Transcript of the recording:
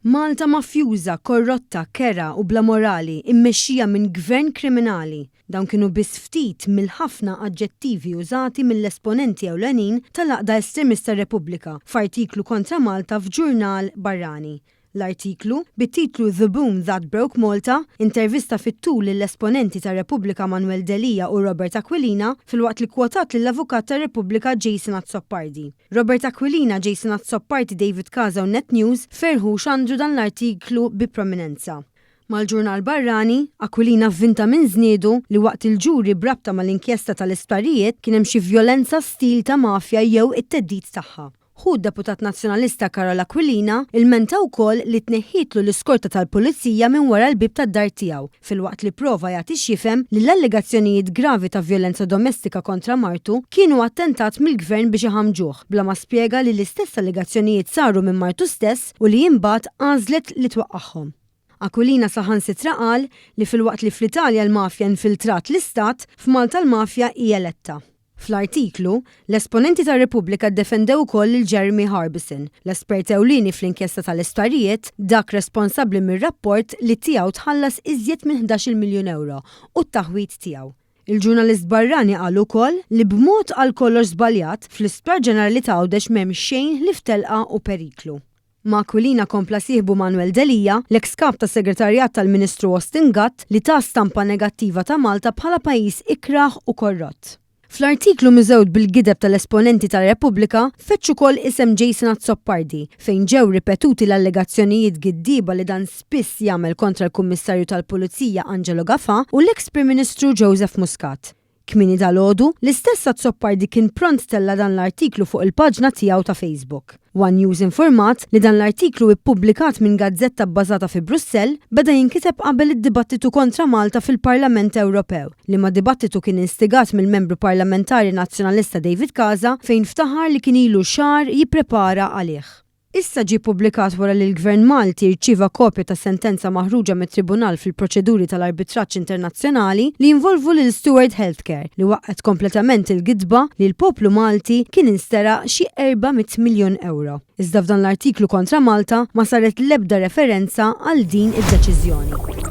Malta mafjuża, korrotta, kerha u bla morali, immexxija minn gvern kriminali. Dawn kienu biss ftit mill-ħafna aġġettivi użati mill-esponenti ewlenin tal-għaqda estremista Repubblika f'artiklu kontra Malta f'ġurnal barrani. L-artiklu, bit-titlu The Boom That Broke Malta, intervista fit-tul lill-esponenti ta' Repubblika Manuel Delia u Robert Aquilina filwaqt li kkwotat lill-avukat ta' Repubblika Jason Azzopardi. Robert Aquilina, Jason Azzopardi, David Casa u Net News ferħu u xandru dan l-artiklu bi prominenza. Mal-ġurnal barrani, Aquilina vvinta minn żniedu li waqt il-ġuri b'rabta mal-inkjesta tal-isptarijiet kien hemm xi vjolenza stil ta' mafja jew it-theddid tagħha. Ħu d-deputat Nazzjonalista Karol Aquilina ilmenta wkoll li tneħħietlu l-iskorta tal-Pulizija minn wara l-bieb tad-dar tiegħu, filwaqt li pprova jagħti x'jifhem li l-allegazzjonijiet gravi ta' vjolenza domestika kontra martu kienu attentat mill-Gvern biex iħammġuh, bla ma spjega li l-istess allegazzjonijiet saru minn martu stess u li imbagħad għażlet li twaqqagħhom. Aquilina saħansitra qal li filwaqt li fl-Italja l-mafja infiltrat l-Istat, f'Malta l-mafja hi eletta. Fl-artiklu, l-esponenti ta' Repubblika ddefendew ukoll lil Jeremy Harbison, l-espert ewlieni fl-inkjesta tal-isptarijiet, dak responsabbli mir-rapport li tiegħu tħallas iżjed minn 11-il miljun ewro u t-taħwid tiegħu. Il-ġurnalist barrani qal ukoll li b'mod għal kollox żbaljat, fl-Isptar Ġenerali t'Għawdex m'hemm xejn ħlief telqa u periklu. Ma' Aquilina kompla sieħbu Manuel Delia, l-eks kap tas-segretarjat tal-Ministru Austin Gatt li ta stampa negattiva ta' Malta bħala pajjiż ikrah u korrott. Fl-artiklu miżgħud bil-gideb tal-esponenti ta' Repubblika feġġ ukoll isem Jason Azzopardi fejn ġew ripetuti l-allegazzjonijiet giddieba li dan spiss jagħmel kontra l-Kummissarju tal-Pulizija Angelo Gafà u l-eks Prim Ministru Joseph Muscat. Kmieni dalgħodu, l-istess Azzopardi kien pront tella' dan l-artiklu fuq il-paġna tiegħu ta' Facebook. One News informat li dan l-artiklu ippubblikat minn gazzetta bbażata fi Brussell beda jinkiteb qabel id-dibattitu kontra Malta fil-Parlament Ewropew, liema dibattitu kien instigat mill-Membru Parlamentari Nazzjonalista David Casa fejn ftaħar li kien ilu xahar jipprepara għalih. Issa ġie ppubblikat wara li l-Gvern Malti rċieva kopja ta' sentenza maħruġa mit-Tribunal fil-proċeduri tal-arbitraġġ internazzjonali li jinvolvu lil Steward Healthcare li waqqgħet kompletament il-gidba li l-poplu Malti kien insteraq xi 400 miljun ewro. Iżda f'dan l-artiklu kontra Malta ma saret l-ebda referenza għal din id-deċiżjoni.